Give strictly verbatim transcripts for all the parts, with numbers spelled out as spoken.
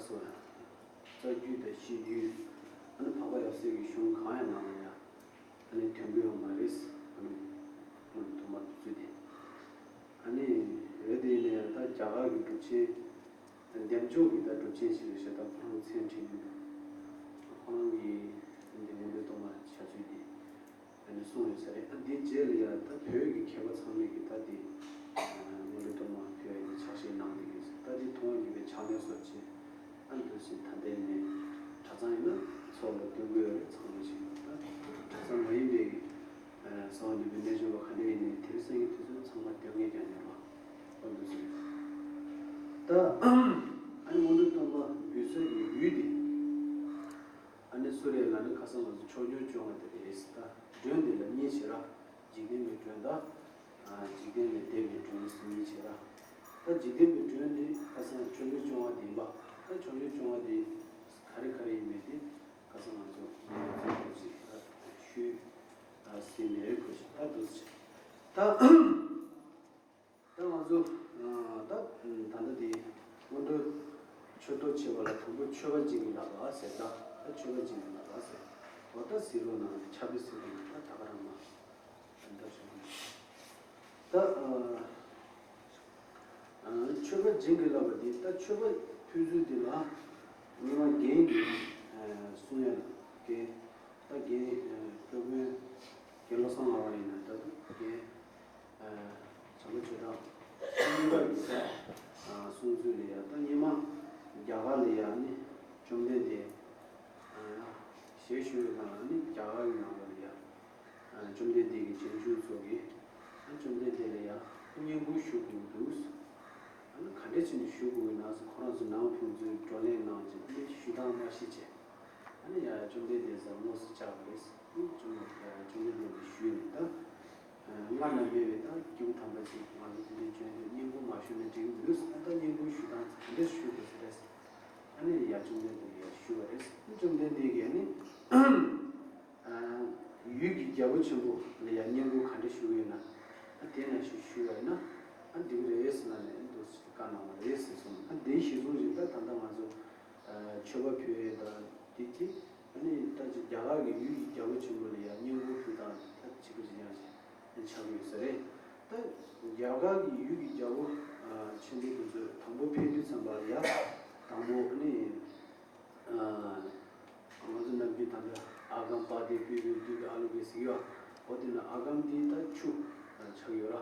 སོ་ཡང་། རྩ་རྒྱུད་དང་གཞི་རྒྱུད། ཨ་ནི་འཕགས་པ་ཡབ་སྲས་ཀྱི་གཞུང་གང་ཡང་ནང་ལ་ཡང་། ཨ་ནི་དོན་གོ་ཡོད་མ་རེད། ཨ་ནི་མངོན་མཐོ་མ་དུ་ཚུད་དེ། ཨ་ནི་རེད་དེ་ནས་ད་རྒྱ་གར་གྱི་གྲུབ་ཆེན། འདེམས་ཤོག་གི་ད་གྲུབ་ཆེན་ཞིག་རེད་ཤག་ད་ཁོ་རང་མཚན་བྲིས་མི་འདུག་ཁོ་རང་གི་འདི་མངོན་མཐོ་མ་ཆ་ཚུད་དེ། ཨ་ནི་གསུངས་ཡོད་ས་རེད། ཨ་འདི་རྗེས་ལ་ཡང་ད་བོད་ཀྱི་མཁས་པ་ཚང་མས་ཀྱི་ད་འདི་མངོན་མཐོ་མ་ཕུལ་ཡ་ཡི་ཕྱག་བཞེས་གནང་བསྡད་ཀྱི་ཡོད་ས་རེད། ད་འདི་མཐོང་བ་ཉིད་པའི་ཕྱག་ལེན་སོགས་བྱས། ཨ་འདུག་སེ་ད་ལྟའི་ནས་གྲྭ་ཚང་ཡིན་ན་ཚོགས་ལ་སྟོན་དགོས་རེད། ཚང་མ་བྱས་ད་གྲྭ་ཚང་མ་ཡིན་པའི་གི་གསང་བ་འདུས་པའི་རྣལ་འབྱོར་པ་ག་འདྲ་ཡིན་ནའི་དེ་རིང་སང་ཉིན་དུས་ཚོད་ཚང་མ་སྟོན་མཁན་ཀྱང་ཡོད་པ། ཨ་འདུག་སེ་ད་ཨ་ནི་མངོན་མཐོ་སྟོན་པ་འབུལ་ས་གི་ཡུལ་དེ། ཨ་ནི་སུ་རེད་ལབ་ན་ཁ་སང་ང་ཚོ་ཕྱོགས་བཅུར་སྐྱོང་བ་དེ་རེད། ད་མགྲོན་དེ་ལ་གཉིས་བྱེད་ར། འཇིག་རྟེན་པའི་མགྲོན་དང་། ཨ་འཇིག་རྟེན་ལས་འདས་པའི་མགྲོན་ཟེར་གཉིས་བྱེད་ར། ད་འཇིག་རྟེན་པའི་མགྲོན་དེ་ཁ་སང་ཕྱོགས་བཅུར་སྐྱོང་བ་དེ་ཡིན་པ། ད་ཕྱོགས་བཅུར་སྐྱོང་བ་དེ་ག་རེ་ག་རེ་ཡིན་མིན་དེ་ཁ་སང་ང་ཚོ་ཞུས་ཟིན་མེད་རེད། གོ་ཞིག་ད་འདུག་སེ་ད། ད་ང་ཚོ་ད་ད་ལྟ་དེ་སྔོན་འགྲོ་མཆོད་གཏོར་བྱེད་པ་ལ་དང་པོ་མཆོད་པ་སྦྱིན་གྱི་བསླབ་པ་ཟེར། ད་ད་མཆོད་པ་སྦྱིན་གྱི་བསླབ་པ་ཟེར། འོ་ད་ཟེར་རོ་ན་ཕྱག་དཔེ་ཟེར་རོ་ན་ད་ད་ག་རང་མ་ད་ད་ད་མཆོད་པ་སྦྱིན་གྱི་བསླབ་པ་དེ། ད་མཆོད་པ་ཕུལ་ཚུལ་དེ་ལ་སྔོན་མ་རྒན་གྱིས་གསུང་ཡ་ལ་རྒན། ད་རྒན་སློབ་དཔོན་རྒན་བློ་བཟང་ལགས་ཡིན་ན་ད་རྒན་བྱམས་པ་ཆོས་གྲགས་སྙིང་གར་གྱི་ས་གསུང་ཚུལ་ལ་ཡ། ད་སྔོན་མ་རྒྱ་གར་ལ་ཡ་ནི་བཅོམ་ལྡན་འདས་ཞལ་བཞུགས་པའི་སྒང་ལ་ནི་རྒྱ་གར་གྱི་ནང་ལ་ཡ་བཅོམ་ལྡན་འདས་ཀྱི་རྗེས་འཇུག་ཚོ་གིས་བཅོམ་ལྡན་འདས་ལ་ཡ་བསྙེན་བཀུར་ཞུ་དགོས་འདུག་ཨ་ནི་ག་འདྲ་བྱས་ནས་ཞུ་དགོས་ཡོད་ན་ཟེར། ཁོ་རང་ཚོ་ནང་ཕན་ཚུན་བགྲོ་གླེང་གནང་རྗེས་ཨ་ནི་ཞུ་སྟངས་མ་ཤེས་བྱས། ཨ་ནི་ཡ་བཅོམ་ལྡན་འདས་ས་དངོས་སུ་བཅར་བ་རེད། བཅོམ་བཅོམ་ལྡན་འདས་ལ་ཞུས་ནས་ད་སྔར་ན་མེད་པའི་ད་སྐྱེས་བུ་དམ་པ་ཅིག་ང་ལ་འདི་འདྲའི་བྱོན་ཏེ་བསྙེན་བཀུར་མ་ཞུས་ན་འགྲིག་གི་མི་འདུག་ཨ་ད་བསྙེན་བཀུར་ཞུ་སྟངས་ག་འདྲ་ཞུ་དགོས་ཟེར་རེད། ཨ་ནི་ཡ་བཅོམ་ལྡན་འདས་ལ་ཡ་ཞུ་བ་རེད། བཅོམ་ལྡན་འདས་ཀྱིས་ཨ་ནི། ཡུལ་གྱི་རྒྱལ་པོ་ཆེན་པོ་ལ་ཡང་བསྙེན་བཀུར་ག་འདྲ་ཞུ་གི་ཡོད་ན། ཨ་དེ་ནང་བཞིན་ཞུས་པ་ཡིན་ན། ཨ་འགྲིག་གི་རེད་ཟེར་ལབ་ནས་འདུག་སེ་བཀའ་གནང་བ་རེད་ཟེར་གསུངས། ཨ་དེ་གཞི་བཟུང་བཞིན་ད་ད་ལྟ་ང་ཚོ་མཆོད་པ་ཕུལ་ཡས་དང་དེ་གྱིས་ཨ་ནི་ད་ཅིག་རྒྱ་གར་གྱི་ཡུལ་གྱི་རྒྱལ་པོ་ཆེན་པོ་ལ་ཡང་བསྙེན་བཀུར་ཕུལ་སྟངས་ད་གཅིག་པ་གཅིག་རྐྱང་ཞིག་ཆགས་ཀྱི་ཡོད་ས་རེད། ད་རྒྱ་གར་གྱི་ཡུལ་གྱི་རྒྱལ་པོ་ཆེན་པོ་དེ་ཚོས་དང་པོ་ཕེབས་དུས་ཙམ་པ་ལ་ཡང་དང་པོ་ཨ་ནི། ང་ཚོ་ནམ་རྒྱུན་ད་ལྟ་ཨ་གམ་པ་དེ་པུས་པུས་བཏུད་པའི་ཨ་ལུ་གའི་ཟེར་གྱི་ཡོད། འོ་དེ་ནི་ཨ་གམ་དེ་ད་ཆུ་ཆགས་ཡོད་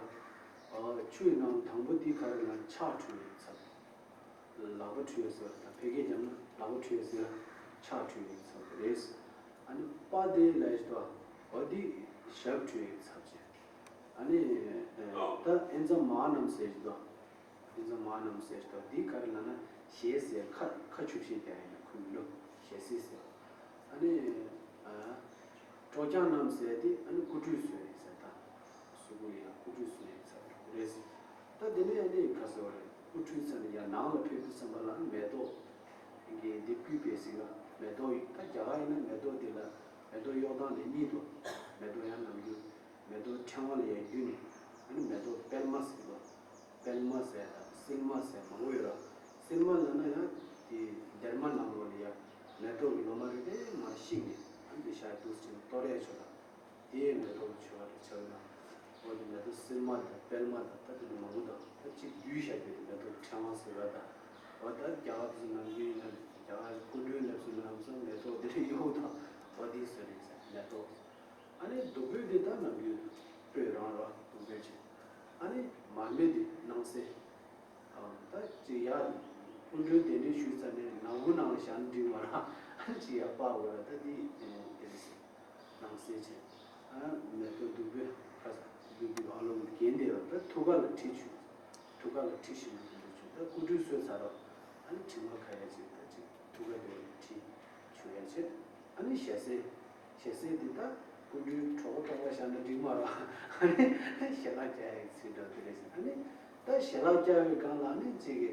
ར། ཆུ་ཡི་ནང་དང་པོ་དེ་ག་རེ་ལབ་ན་ཕྱག་འཁྲུ་བའི་ཚབ། ལག་པ་འཁྲུ་ཡ་ཟེར་བ་དང་ཕལ་སྐད་རྒྱབ་ན་ལག་པ་འཁྲུ་ཡ་ཟེར་ཕྱག་འཁྲུ་བའི་ཚབ་རེད། ཨ་ནི་པ་དེ་ལབ་ཡ་ཞིག་འདུག་འོ་དེ་ཞབས་འཁྲུ་བའི་ཚབ་བྱས། ཨ་ནི་ད་ཨེན་ཙམ་མ་རྣམས་ཟེར་ཞིག་འདུག་ཨེན་ཙམ་མ་རྣམས་ཟེར་ཞིག་འདུག་འདི་ག་རེ་ལབ་ན་ཞལ་ཟེར་ཁ་ཁ་ཆུ་བཤད་ཀྱང་ཡིན་ན་ཁུ་མི་ལོ་ཞལ་ཟས་ཟེར། ཨ་ནི་སྤྲོ་སྐྱང་རྣམས་ཟེར་དེ་ཨ་ནི་སྐུ་ཁྲུས་གསོལ་ཡས་ཟེར། ད་གཟུགས་པོ་ཡང་སྐུ་ཁྲུས་གསོལ་ཡས་ཚབ་རེད། ད་དེ་ནས་ཨ་ནི་ག་ཟེར་བ་རེད། སྐུ་ཁྲུས་ཚར་ནས་ཡང་ནང་ལ་ཕེབས་དུས་ཙམ་པ་ལ་ཨ་ནི་མེ་ཏོག་གི་འདི་སྤུས་པའི་ཟེར་ག་མེ་ཏོག་ད་རྒྱ་གར་ཡིན་ན་མེ་ཏོག་འདི་ལ་མེ་ཏོག་གཡོག་སྟངས་ལས་གཉིས་འདུག་མེ་ཏོག་ཡང་ནམ་རྒྱུན་མེ་ཏོག་ཕྲེང་བ་ལ་ཡང་བརྒྱུས་ནས་ཨ་ནི་མེ་ཏོག་པད་མ་ཟེར་ག་པད་མ་ཟེར་དང་སིལ་མ་ཟེར་མང་པོ་ཡོད་ར། སིལ་མ་ལབ་ན་ཡང་དེ་སྡེར་མ་ནང་ལོགས་ལ་ཡང་མེ་ཏོག་གི་ལོ་མ་རེ་རེ་མར་བཤིག་ནས་ཨ་ནི་འདི་ཤ་འདུག་ཅིང་གཏོར་ཡས་ཆོག་ལ། དེ་ཡས་མེ་ཏོག་གི་མཆོད་པ་རེ་ཆགས་ན། འོ་དེ་མེ་ཏོག་སིལ་མ་དང་པད་མ་དང་ད་དེ་ནི་མང་པོ་དང་ད་གཅིག་བསྡུས་བཞག་རྒྱུ་དེ་མེ་ཏོག་ཕྲེང་བ་ཟེར་བ་དང་། འོ་ད་རྒྱ་གར་དུ་ནམ་རྒྱུན་ཡིན་ན་རྒྱ་གར་སྐུ་མགྲོན་སླེབས་སོང་ན་ལམ་སང་མེ་ཏོག་དེ་རེ་གཡོག་དང་འོ་དེ་ཟེར་རེད་ཟེར་མེ་ཏོག་ཨ་ནི་བདུག་སྤོས་དེ་ད་ནམ་རྒྱུན་སྤོས་རང་ར་བདུག་སྤོས་ཅན། ཨ་ནི་མར་མེ་དེ་སྣང་གསལ། ད་ཅི་ཡ་སྐུ་མགྲོན་གདན་འདྲེན་ཞུས་ཚར་ནས་ནང་ཁུལ་ནང་ལ་བཞག་ན་འགྲིག་མ་རེད། ཨ་ནི་ཅི་ཡ་པགས་འོ་ར་ད་དེ་དེ་རེད་ཟེར། ནང་གསལ་བྱས། ཨ་མེ་ཏོག་བདུག་སྤོས་ཁ་ས་བདུག་སྤོས་ཨ་ལོང་གི་རྒྱན་དེ་ལ་ད་ཐུགས་ཀ་ལ་ཁྲིད་བྱུག་ཐུགས་ཀ་ལ་ཁྲིད་ཞིམ་པོ་དེ་འདྲ་བྱུག་ད་སྐུ་ཁྲུས་གསོལ་ཚར་རོ། ཨ་ནི་དྲི་མ་ཁ་ཡ་ཅིག་ད་ཅིག་ཐུགས་ཀ་དེ་ལ་ཁྲིད་བྱུག་ཡ་བྱས། ཨ་ནི་ཞལ་ཟས། ཞལ་ཟས་འདི་ད་སྐུ་མགྲོན་གྲོགས་པོ་གྲོགས་པོ་བཞག་ན་འགྲིག་མ་རེད། ཨ་ནི་ཞལ་ལག་བཀྱག་ཡ་ཚིག་འདྲ་དེ་རེད་ཟེར། ཨ་ནི་ད་ཞལ་ལག་བཀྱག་པའི་སྒང་ལ་ཨ་ནི་གཅིག་གི་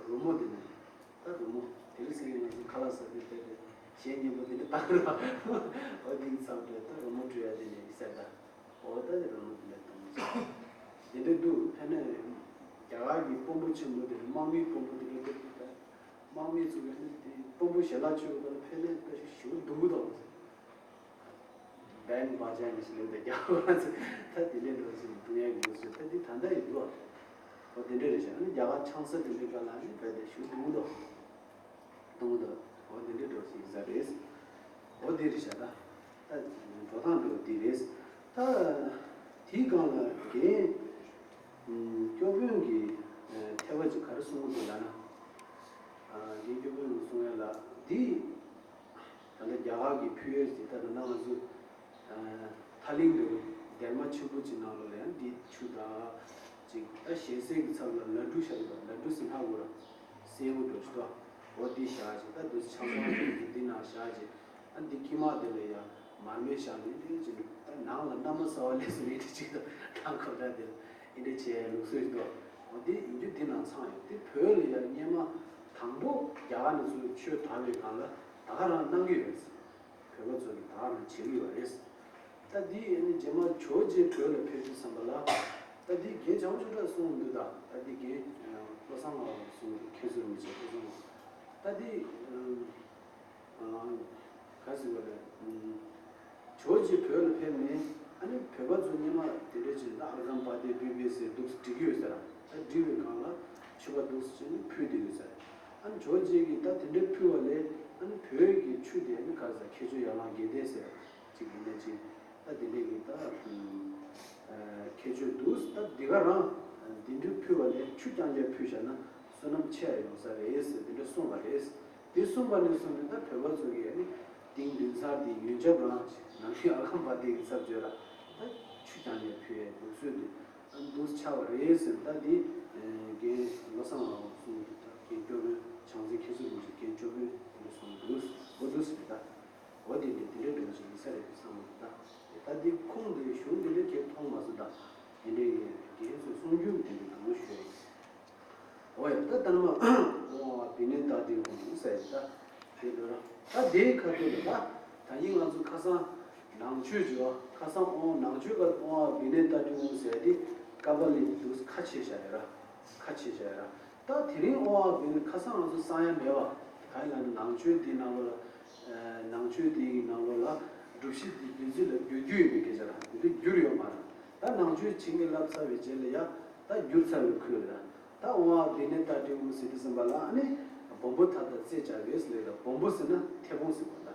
རོལ་མོ་འདི་ནས། ད་རོལ་མོ་དེ་རིང་སང་ཉིན་ང་ཚོ་ཁ་ལག་ཟ་དུས་དཔེ་དེ་གཞས་སྙན་པོ་དེ་འདྲ་བཏང་རོགས། འོ་དེ་ཚབ་རེད། ད་རོལ་མོ་འཁྲོལ་ཡ་དེ་ནས་ཡིན་ས་ད། འོ་ད་དེ་རོལ་མོ་དེ་འདྲ་བཏང་མ་སོང་། དེ་འདྲ་འདུག་ཕན་ནས་རྒྱ་གར་གྱི་དཔོན་པོ་ཆེན་པོ་དེ་དམག་མིའི་དཔོན་པོ་དེ་འདྲ་འདུག་ད་དམག་མིའི་ཚུགས་ཀྱི་ནི་ ཞལ་ལག་མཆོད་པ་དང་ཕེབས་ནས་ད་ཞུ་ཞུ་འདུག་གི་འདུག་བན་བ་ཅན་ཞིག་ལེན་ཏེ་རྒྱ་བོད་ཚོ་ད་དེ་ལས་འགྲོ་ཞིག་འདུག་ཡག་གི་འདུག་ཟེར། ད་འདི་ད་ལྟ་ཡི་འདུག་ཨ། འོ་དེ་འདྲ་རེད་ཤག་ཨ་ནི་རྒྱ་གར་ཆང་ས་དེ་འདྲའི་སྐབས་ལ་ནི་རྦད་དེ་ཞུ་འདུག་གི་འདུག་གཏོང་གི་འདུག་འོ་དེ་འདྲའི་འགྲོ་ཞིག་ཟ་རེད། འོ་དེ་རེད་ཤག་ད་ད་འགྲོ་སྟངས་འགྲོ་འདི་རེད། ད་དེའི་སྒང་ལ་རྒན་སྐྱོ་དཔོན་གྱི་ཐེ་བ་ཅིག་ག་རེ་གསུང་གི་འདུག་ལབ་ན། རྒན་སྐྱོ་དཔོན་གྱིས་གསུང་ཡ་ལ་འདི་ད་ལྟ་རྒྱ་གར་གྱི་ཕུལ་ཡས་ཅིག་ད་ད་ལྟ་ང་ཚོ་ཐ་ལིང་འདྲ་བོ་སྡེར་མ་ཆེན་པོ་ཅིག་ནང་ལོགས་ལ་ཡང་འདི་ཆུ་དང་ཅིག་ད་ཞལ་ཟས་ཀྱི་ཚབ་ལ་ལ་ཌུ་བཞག་གི་འདུག་ལ་ཌུ་སིང་ཧ་གོ་ར་སེན་མོ་འགྲོ་ཞིག་འདུག་འོ་འདི་བཞག་ཅིག་ད་འདུག་ཆང་ས་འདི་ནང་བཞག་ཅིག་ཨ་འདི་དཀྱིལ་མ་དེ་ལ་ཡང་མར་མེ་བཞག་ནས་འདི་ཅིག་ད་ནང་ལ་མནའ་མ་ཟ་བ་ལས་སུ་མེད་དེ་ཅིག་ད་ནང་ཁོ་ད་དེ་ལ་འདི་འདྲ་བྱས་ལུགས་སྲོལ་ཞིག་འདུག་འོ་འདི་ཡིན་རྒྱུ་འདི་ནང་ཚང་ཡོད། འདི་བོད་ལ་ཡང་སྔོན་མ་དང་པོ་རྒྱ་གར་ནས་ཚུར་ཆོས་དར་བའི་སྒང་ལ་ད་ག་རང་གནང་གི་ཡོད་རེད། བོད་པ་ཚོ་ནི་ད་ག་རང་བྱེད་ཀྱི་ཡོད་རེད། ད་འདི་ཨ་ནི་རྗེས་མ་ཇོ་རྗེ་བོད་ལ་ཕེབས་དུས་ཙམ་པ་ལ་ད་འདི་རྒན་བྱང་ཆུབ་གྲགས་གསུངས་འདུག་ད་ད་འདི་རྒན་བློ་བཟང་ལགས་གསུངས་འདུག་མཁན་ཟུར་མི་བྱེད་བློ་བཟང་ལགས་ད་འདི་ག་ཟེར་བ་རེད། ཇོ་རྗེ་བོད་ལ་ཕེབས་ནས་ཨ་ནི་བོད་པ་ཚོ་སྔོན་མ་དེ་འདྲ་བྱས་ད་ཨརྒྷཾ་པཱ་དྱཾ་བི་བི་ཟེར་འདུག་སེ་འབྲི་གི་ཡོད་ས་ར། ད་འབྲི་བའི་སྒང་ལ་མཆོད་པ་འདུག་སེ་བྱས་ནས་ཕུལ་བསྡད་ཡོད་ས་ར། ཨ་ནི་ཇོ་རྗེ་གིས་ད་དེ་འདྲ་ཕུལ་བ་ལས་ཨ་ནི་བོད་ཀྱི་ཆུ་དེ་ཨ་ནི་ག་རེ་ཟེར་ཁྱད་ཆོས་ཡར་ལངས་རྒྱས་བསྡད་ཟེར་ཅིག་ཡིན་ན་ཅིག་ད་དེ་འདྲ་གི་ད་ཁྱད་ཆོས་འདུག་ད་འདི་ག་རང་འདི་འདྲ་ཕུལ་བ་ལས་ཆུ་རྐྱང་རྐྱང་ཕུལ་བཞག་ན་བསོད་ནམས་ཆེ་ཡ་ཡོང་ས་རེད་ཟེར་འདི་འདྲ་གསུངས་པ་རེད། དེ་གསུངས་པ་ནས་བཟུང་ནས་ད་བོད་པ་ཚོ་གིས་ཨ་ནི་དེང་དུས་ཚར་དེ་ཡོན་ཆབ་རང་ནམ་རྒྱུན་ཨརྒྷཾ་པཱ་དྱཾ་གྱི་ཚབ་བརྗོད་ལ་ད་ཆུ་རྐྱང་རྐྱང་ཕུལ་ཡའི་ལུགས་སྲོལ་དེ་ཨ་འདུག་ཆགས་པ་རེད་ཟེར། ད་འདི་རྒན་བློ་བཟང་ལགས་གསུངས་ད་རྒན་སྐྱོ་དཔོན་བྱང་རྩེ་མཁན་ཟུར་དགོན་གྱི་རྒན་སྐྱོ་དཔོན་དེ་འདྲ་གསུངས་འདུག་འོ་འདུག་ཟེར་ད། འོ་དེ་འདྲ་དེ་འདྲ་འགྲོ་བཞིན་ཡིན་ས་རེད་བསམ་མོད་ད། ད་འདི་ཁུངས་དེ་གཞུང་དེ་འདྲ་གས་མཐོང་མ་སོང་ད། དེ་འདྲ་ཡིན་རྒན་ཚོས་གསུང་རྒྱུན་དེ་འདྲ་དང་པོ་ཞུ་ཡ་ཡིན། འོ་ཡ་ད་ལྟ་མ་ཨོ་བི་ནི་ད་དེ་འོང་ཟེར་ད། དེ་འདྲ་ར་ད་དེའི་ཁ་ཐུག་ལ་ད་ད་ཡིན་ང་ཚོ་ཁ་སང་ནང་ཆོས་ཀྱི་ཁ་སང་ཨོ་ནང་ཆོས་ཀ་ཨོ་བི་ནི་ད་དེ་འོང་ཟེར་དེ་ཀ་པ་ལི་འདུག་ཁ་ཆེ་བཞག་ཡ་ར། ཁ་ཆེ་བཞག་ཡ་ར། ད་དེ་རིང་ཨོ་ཨ་བི་ནི་ཁ་སང་ང་ཚོ་གསང་ཡ་མེད་བ། ག་ཡིན་ལབ་ན་ནང་ཆོས་དེའི་ནང་ལོགས་ལ། ནང་ཆོས་དེའི་ནང་ལོགས་ལ་སྒྲུབ་གཞི་དེ་བདུད་རྩི་ལ་བསྒྱུར་རྒྱུ་ཡོད་པའི་སྐད་ཆ་ར། དེ་འདྲ་བསྒྱུར་ཡོད་མ་རེད། ད་ནང་ཆོས་བྱིན་གྱིས་བརླབས་ཚར་བའི་རྗེས་ལ་ཡ་ད་བསྒྱུར་ཚར་བའི་ཁུལ་རེད། ད་ཨོ་ཨ་བི་ནི་ད་ཏྲི་ཨུ་ཟེར་དུས་ཙམ་པ་ལ་ཨ་ནི་སྦོམ་པོ་ཐ་ད་ཙེ་བྱ་བས་ལས་ལ་སྦོམ་པོ་ཟེར་ན་མཐེ་བོང་ཟེར་བ་ད།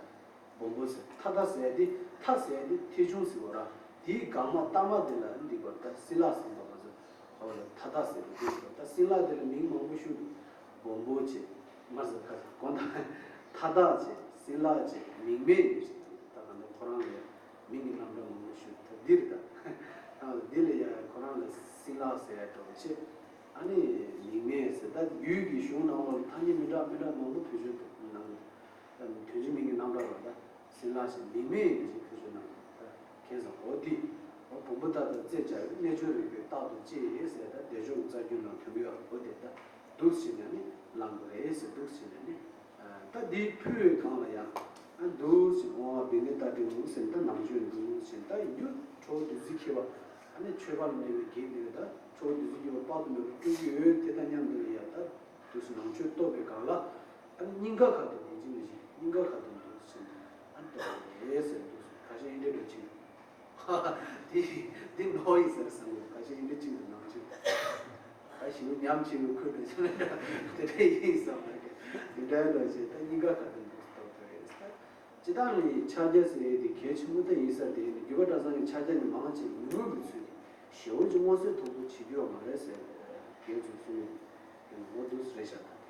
སྦོམ་པོ་ཟེར་ཐ་ད་ཟེར་ཡ་དེ་ཐ་ཟེར་ཡ་དེ་མཐེ་ཆུང་ཟེར་བ་ར། དེའི་སྒང་མ་ལྟག་མ་དེ་ལ་འདི་བར་ད་སྲིན་ལག་ཟེར་བ་ང་ཚོ་ཧོ་ལ་ཐ་ད་ཟེར་བ་དེ་ད་སྲིན་ལག་དེ་ལ་མིང་མང་པོ་ཞུ་འདུག་སྦོམ་པོ་ཆེ་མ་ཟེར་ཁ་ས་གོང་ད་ཐ་ད་ཆེ་སྲིན་ལག་ཆེ་མིང་མེད་ཡོད་ཅིག་ད་ག་ནས་ཁོ་རང་ལ་མིང་གི་རྣམ་གྲངས་མང་པོ་ཞུ་ད་འདིར་ད་ཨ་འདི་ལ་ཡ་ཁོ་རང་ལ་སྲིན་ལག་ཟེར་ཡ་འདྲ་བོ་ཆེ་ཨ་ནི་མིང་མེད་ཟེར་ད་རྒྱུད་ཀྱི་གཞུང་ནང་ལོགས་ལ་ཐ་སྙད་མི་འདྲ་མི་འདྲ་མང་པོ་བེད་སྤྱོད་གནང་གི་འདུག་དོན་གཅིག་མིང་གི་རྣམ་གྲངས་ལ་ད་སྲིན་ལག་ཞེས་མིང་མེད་ཡིན་ཞེས་ཁྱོད་ཚོས་རྣམས་ད་མཁྱེན་སོང་། འོ་འདི་འོ་བུམ་པ་ད་ལྟ་རྩད་བཅའ་བའི་རྣལ་འབྱོར་རིག་པའི་རྟག་ཏུ་གཅེས་ཟེར་ད་བདེ་མཆོག་རྩ་རྒྱུད་ནང་ཐོན་གྱི་ཡོད། འོ་དེ་ད་འདུག་བྱས་ནས་ནི་བླང་དགོས་རེད་ཟེར་འདུག་བྱས་ནས་ནི་ད་འདི་ཕུལ་བའི་སྒང་ལ་ཡང་ཨ་འདུག་བྱས་ཨོ་ཨ་བི་ནི་ད་ཏྲི་འུ་ཟེར་ད་ནང་ཆོས་འདུག་བྱས་ད་ཡིན་རྒྱུ་ཁྲོ་བོ་བདུད་རྩི་འཁྱིལ་བ་ཨ་ནི་ཆོས་པ་ལ་གནས་པའི་དགེ་འདུན་ད་ཁྲོ་བོ་བདུད་རྩི་འཁྱིལ་བ་དཔག་ཏུ་མེད་པ་སྤྲུལ་གྱི་ཡོད། དེ་དང་མཉམ་དུ་ལ་ཡང་ད། དུས་སུ་ནང་ཆོས་རྟོགས་པའི་སྒང་ལ་ཨ་ནི་སྙིང་ག་ཁ་ཐུག་ཡིན་གཅིག་མིན་གཅིག་སྙིང་ག་ཁ་ཐུག་འདུག་ཟེར་ནས་ཨ་ནི་རྟོགས་པ་རེད་ཟེར་འདུག་ཟེར། ཁ་ཤས་ཨིན་འདྲ་འདྲ་ཅིག་འདུག་དེ་དེ་ནོར་ཡིན་ཟེར་བསམ་གི། ཁ་ཤས་ཨིན་འདྲ་ཅིག་འདུག་ནང་ཆོས་ད་ཞི་བ་ཉམས་ཆེ་བའི་ཁུལ་འདྲ་ཅིག་དེ་འདྲ་ཡིན་བསམ་པ་རེད། དེ་འདྲའི་འདྲ་ཅིག་ད་སྙིང་ག་ཁ་ཐུག་འདུག་རྟོགས་ཐུབ་རེད་ཟེར། སྤྱིར་བཏང་ནི་ཕྱག་རྒྱ་ཟེར་ཡས་དེ་གལ་ཆེན་པོ་ད་ཡིན་ས་དེ་ནི་རྒྱུད་པ་གྲྭ་ཚང་གི་ཕྱག་རྒྱ་ནི་མང་ཆེ་ཉུང་ཉུང་གི་ཚུལ་དུ་ཞེ་བོ་ཅིག་མངོན་གསལ་དོད་པོ་བྱེད་རྒྱུ་ཡོད་མ་རེད་ཟེར་རྒན་ཚོས་གསུངས་ཡོད། འོ་འདུག་སེ་རེད་ཤག་ད།